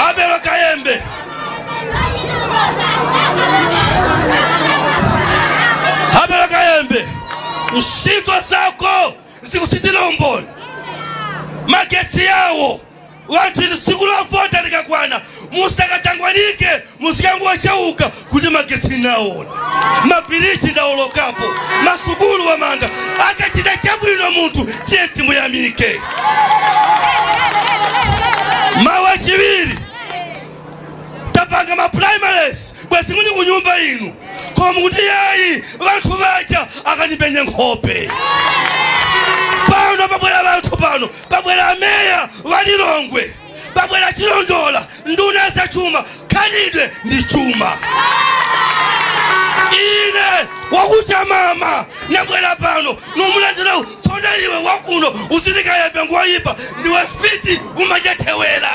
Abel Kayembe Abel Kayembe ntchito zako zikuchitira umboni magetsi yawo wanthu tsiku lovota likakwana musakatangwanike musikangocheuka kuti magetsi naona mabiriji ndawolokapo masukulu wamanga akachita chabwino munthu tiye timuyamike mawu achiwiri tapanga ma primaries bwezi muli kunyumba inu koma mukuti yayi vanthu vaja akanipenye nkhope pano pabwera vanthu pano pabwera meya wa Lilongwe pabwera Chilondola nduna za chuma khalidwe ndi chuma ine wakucha mama nabwera pano nomulandira tsono iwe wakuno usilikayembe ngoyipa ndiwe fiti umajathewera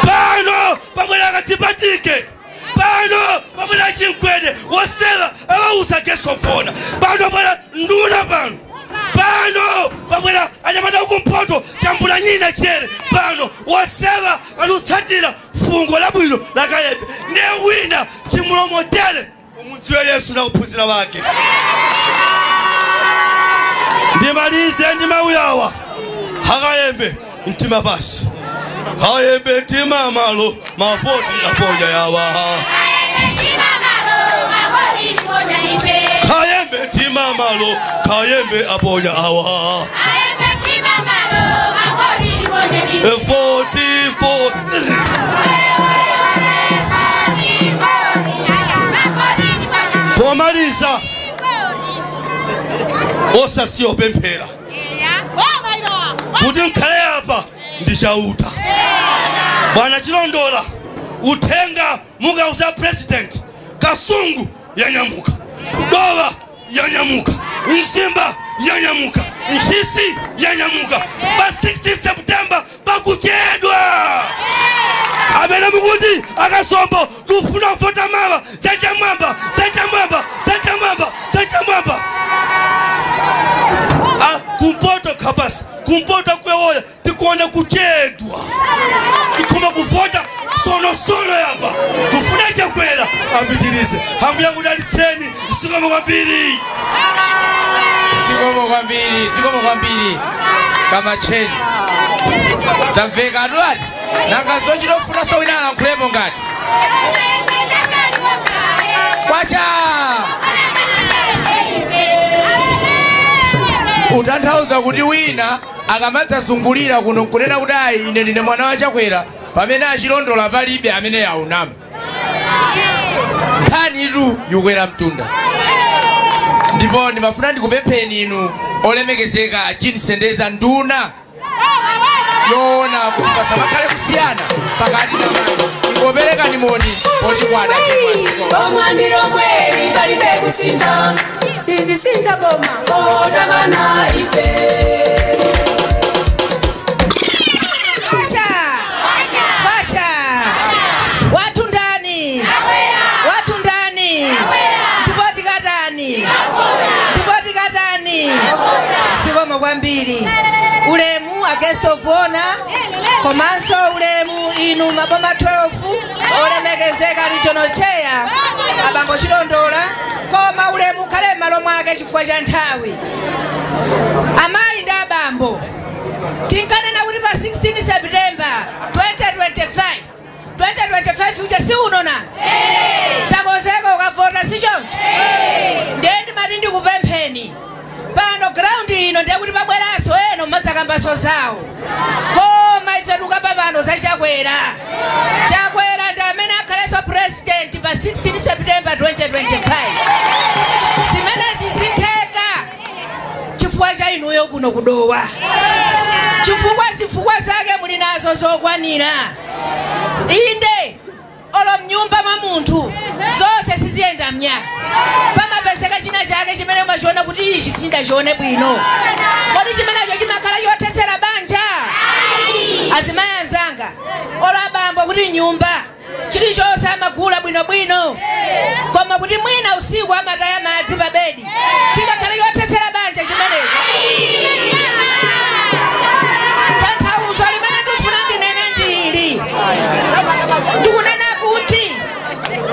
pano pabwera katsipatike pano pabwera Chinkwede wosera awausa guest of honor pano pabwera nduna pano pano pabwera anyamata kumpoto. Chambula nyina chere pano waseva alutsatira fungo labwino la Kayembe ne wina chimulomo tere umudziwe Yesu na kuphunzira wake. Ndimalize ndi mawu yawa. Hakayembe mtima pasi, Kayembe mtima malo mafoti aponya yawa. Kayembe mtima malo Kayembe aponya awa. 44 pomaliza osasiyo pemphera kuti nkhale apa ndichauta. Bwana Chilondola, uthenga mukauza president Kasungu yanyamuka, Dowa yanyamuka, Nsimba yanyamuka, Nchisi yanyamuka. Pa 16 September pakuchedwa. Amene mukuti akasombo tufuna kufota mawa zacha mwamba zacha mwamba zacha mwamba zacha mwamba. Kumpoto kabasi, kumpoto kwewoya tikuona kuchedwa. Tikuma kuvota sono sono yapa. Tufuna Chakwera apitirize. Hambu yangu daliseni sikomo kwambiri. Sikomo kwambiri, sikomo kwambiri. Kama cheni. Zamveka adwadi. Nanga zochitofuna so wina alankhulapo ngati. Kwacha. Utanthauza kuti wina akamadzazungulira kuno nkunena kuti ayi ine ndine mwana wa Chakwera pamene achilondola palibe amene yaunama. Nkhani itu yukwera mtunda. Ndipo ndimafuna ndikupempheni inu olemekezeka Jean nduna yoona kuti pasamakhale kusiyana pakati na mani. Ingoperekani moni poti kwana chemwa. Boma ndilo mweli palibe kusintha. Sindisintha boma kona bana ife. Kwacha! Kwacha! Watu ndani! Watu ndani! Tipoti katani! Tipoti katani! Sikomo kwambiri. Ulemu a guest of honor, komanso ulemu inu maboma 12 olemekezeka regional chair abambo Chilondola, koma ulemu khale m'malo mwake chifukwa cha nthawi. Amayi ndi abambo, tinkanena kuti pa 16 September 2025 2025 uja si unona takonzeka ukavota si choncho? Ndiye ndimati ndikupempheni pano ground ino ndiye kuti pabweranso eno mmadzakambaso zawo, koma ife tikukamba pano za Chakwera. Chakwera ndi amene akhalenso president pa 16 September 2025. Zimenezi zitheka chifukwa cha inuyo kuno kudowa, chifukwa zifukwa zake muli nazo zokwanira. Inde olo mnyumba mwa munthu zonse siziyenda mnya, pamapezeka china chake chimene umachiona kuti ichi sindachione bwino. Kodi chimenecho chimakhala chothetsera banja? Azimayi anzanga, olo abambo kuti nyumba chilichonse amagula bwinobwino, koma kuti mwina usiku amataya madzi pa bedi, chingakhale chothetsera banja chimenecho? Tanthauzo limene ndifuna ndinene ndili, ndikunena kuti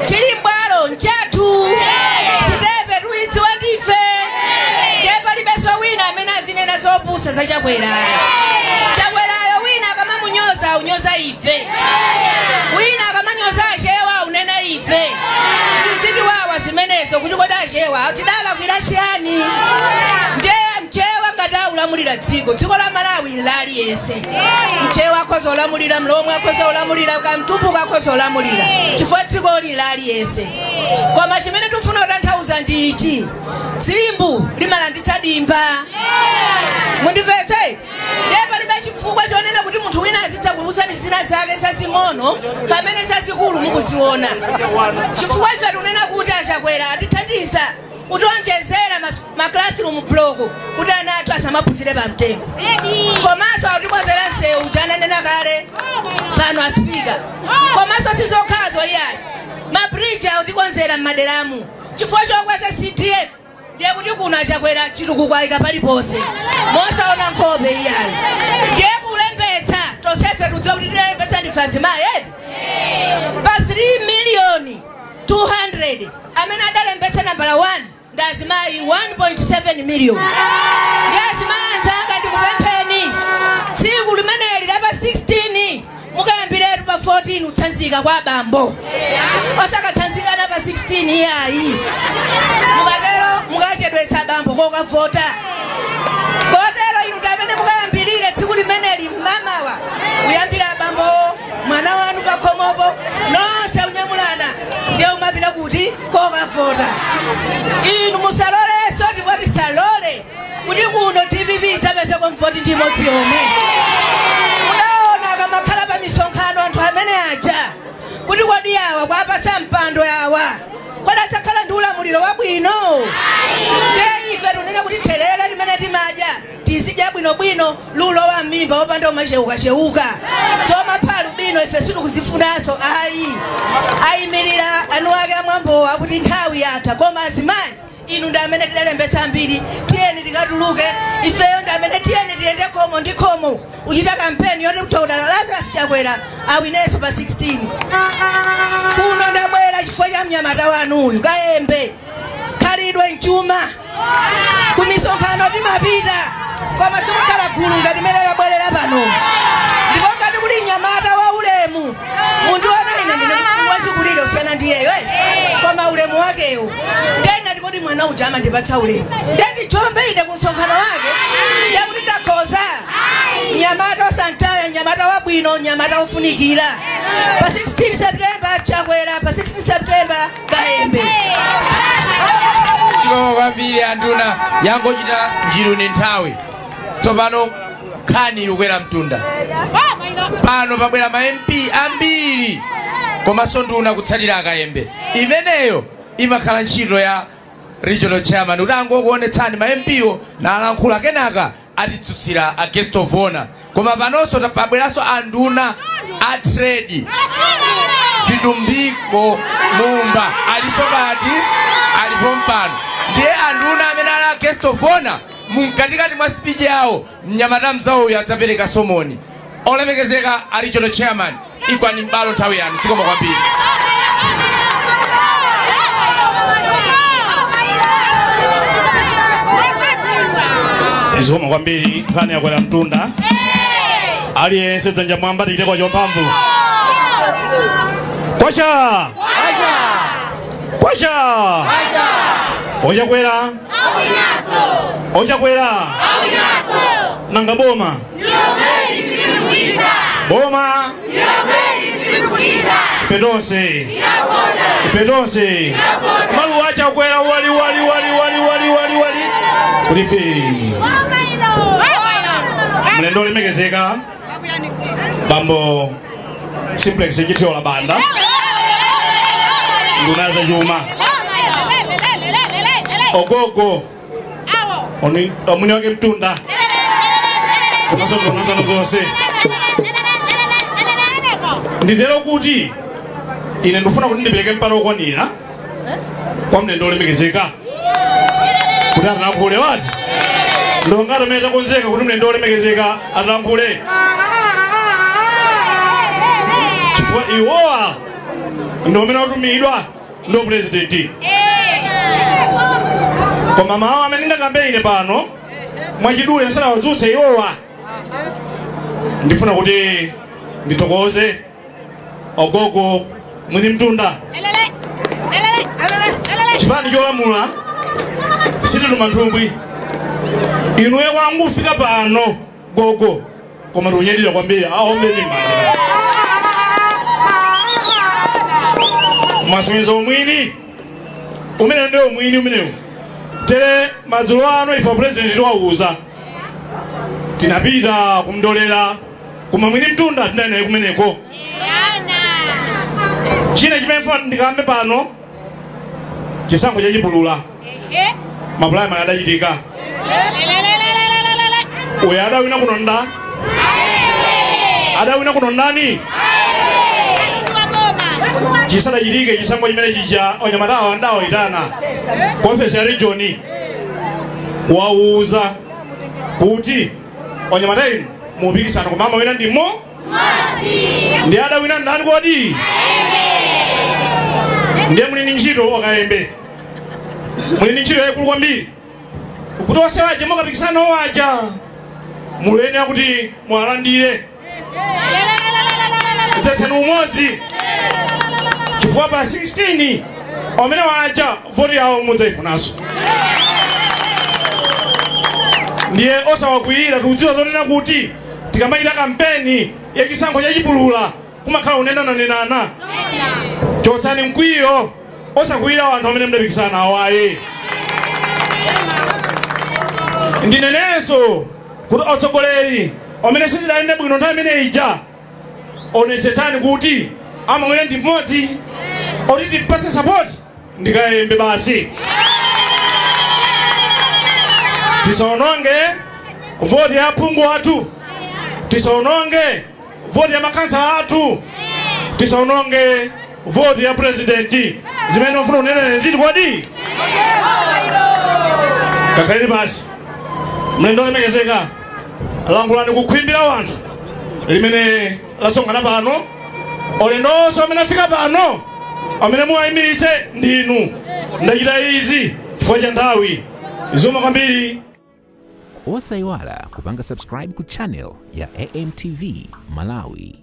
chili mbwalo nchathu, sitepe tuyidziwa ndife, ndiye palibenso wina amene azinena zopusa za Chakwerayo. Chakwerayo wina akamamunyoza unyoza ife, wina akamanyoza achewa unena ife. Sizitiwawa zimenezo kuti kodi achewa tidalakwira chiyani? Ndiye mchewa ngati aulamulira dziko, dziko la Malawi laliyense. Mchewa akhoza ulamulira, mlomwe akhoza ulamulira, kamtumbuka akhoza ulamulira, chifukwa dziko li laliyense. Koma chimene tikufuna kutanthauza ndi ichi: dzimbu limalanditsa dimba. Mundimvetse? Ndiye palibe chifukwa chonena kuti munthu wina azidzakuwuzani zina zake zazing'ono pamene zazikulu mukuziona. Chifukwa ife tikunena kuti aChakwera atithandiza kutionjezera ma classroom block kuti ana athu asamaphunzire pamtengo, komanso atikonzera msewu chananena kale pano a speaker, komanso sizokhazo iyayi, mabridge akutikonzera m'maderamu chifukwa chokweza CDF. Ndiye kuti kuno aChakwera chitukuko ayika paliponse mosaona nkhope iyayi. Ndiye kuno adalembetsa tonsefe tudziwa kuti tidalembetsa ndife azimayi eti pa 3,200,000 amene adalembetsa nambala 1 ndi azimayi 1.7 million. Ndi azimayi anzanga, ndikupempheni tsiku limeneli la pa 16 mukayambiretu pa 14 utsanzika kwa abambo, osakatsanzikana pa 16 iyayi. Mukatero mukachedwetsa abambo kokavota. Kotero inu tamene mukayambirire tsiku limeneli mmamawa, kuyambira abambo, mwana wanu pakhomopo, nonse unyamulana ndiye umapita kuti kokavota. Inu musalolenso, ndipo tisalole kuti kuno DPP idzapezeko mvoti ndi imodzi yomwe. Mudaona akamakhala pa misonkhano anthu amene aja kuti kodi awa kwapatsa mpando awa kodi adzakhala ndi ulamuliro wabwino? Ndiye ife tunene kuti thelere limene timadya tizidya bwinobwino, lulowa m'mimba wopanda umachewukachewuka. Zomapha lubino ife sitikuzifunanso ayi. Ayimirira anu ake amwambowa kuti nthawi yatha, koma azimayi inu ndi amene tidalembetsa ambiri, tiyeni tikatuluke. Ifeyo ndi amene tiyeni tiyende khomo ndi khomo uchita kampeni yoti Dr. Lazarus Chakwera awinenso pa 16. Kuno ndabwera chifukwa cha mnyamata wanuyu Kayembe, khalidwe mchuma. Kumisonkhano timapita koma sikukhala gulu ngati mene labwerera pano. Ndipo ngati kuli mnyamata wa ulemu, mundiona ine ndine wachikulire usiyana ndiyeyo koma ulemu wakewo ndena ndikoti mwana uja amandipatsa ulemu, ndendichombe ine ku msonkhano wake ndekuti ndakhoza. Mnyamata osantaya, mnyamata wabwino, mnyamata ofunikira. Pa 16 September Chakwera, pa 16 September Kayembe. Zikomo kwambiri anduna, yangochita njiru ni nthawi. Tsopano nkhani ikukwera mtunda. Pano pabwera ma MP ambiri komanso nduna kutsatira Akayembe. Imeneyo imakhala ntchito ya regional chairman kuti angokuonetsani ma MP wo nalankhula, kenaka atitsutsira a guest of honor. Koma panonso pabweranso anduna a trade Vitumbiko Mumba aliso pati alipo mpano. Ndiye anduna amene ali a guest of honor mumkatikati mwa speech yawo mnyamata mzawo uyu adzapereka somoni. Olemekezeka a regional chairman, ikwani mbalo nthawi yanu. Zikomo kwambiri. Zikomo kwambiri. Nkhani yakwera mtunda. Aliyense dzanja mwamba tichite kwa chomphamvu. Kwacha! Kwacha! Ochakwera! Ochakwera! Nanga boma! Boma! Fedonse! Fedonse! Maluwa Chakwera wali wali wali wali wali wali wali. Kulipi. Mlendo olemekezeka Bambo Simplex Chithyola Banda, nduna za chuma, ogogo omwini wake mtunda komanso nduna zanu zonse. Nditero kuti ine ndifuna kuti ndipereke mpata okwanira kwa mlendo olemekezeka kuti atalankhule wati ndongati amene takonzeka kuti mlendo olemekezeka atalankhule, chifukwa iwowa ndi amene atumidwa ndo president. Koma mawu amene ndingakambe ine pano mwachidule nsanawadzutse iwowa, ndifuna kuti ndithokoze ogogo mwini mtunda. Chipani cholamula sitituma nthumwi. Inuyo kwangu kufika pano gogo, koma tikunyadira kwambiri. Aombeni m'manja. Masonyeza umwini umene ndiwo umwini umenewu. Tere madzulo ano ife president tiwauza tinapita kumdolera koma mwini mtunda tinali naye kumeneko. China chimene ndikambe pano chisankho chachipulula mapulaimu adachitika. Uyu adawina kuno nda adawina kuno ndani chisadachitike chisankho chimene chija onyamatawa andawayitana ku ofesi ya region kuwauza kuti onyamata inu Mupikisano koma amawina ndi mo ndi adawina ndani kodi? Ndiye muli ndi ntchito wakayembe, muli ndi ntchito yayikulu kwambiri kuti onse aja mukapikisana waja muyenera kuti mwalandire kudzetsani umodzi, chifukwa pa 16 amene waja voti yawo mudzayifunanso. Ndiye osawakwiyira. Tikudziwa zonena kuti tikamachita kampeni yachisankho chachipulula kumakhala unenananenana. Chotsani mkwiyo, osakwiyira anthu amene mudapikisana nawo ayi. Ndinenenso kuti atsogoleri amene sizidayende bwino nthawi imene ija, onetsetsani kuti amamwene ndi mmodzi oti tipatse support ndikayembe basi. Tisaononge voti ya phungu athu, tisaononge voti ya makansala athu, tisaononge voti ya presidenti. Zimene mafuna kunena nziti kodi? Kakhaleni basi. Mlendo olemekezeka, langulani kukhwimbira wanthu limene lasonkhana pano. Olendo onse amene afika pano amene muwayimiritse ndinu. Ndachita izi chifukwa cha nthawi. Zikomo kwambiri. Osayiwala kupanga subscribe ku channel ya AMTV Malawi.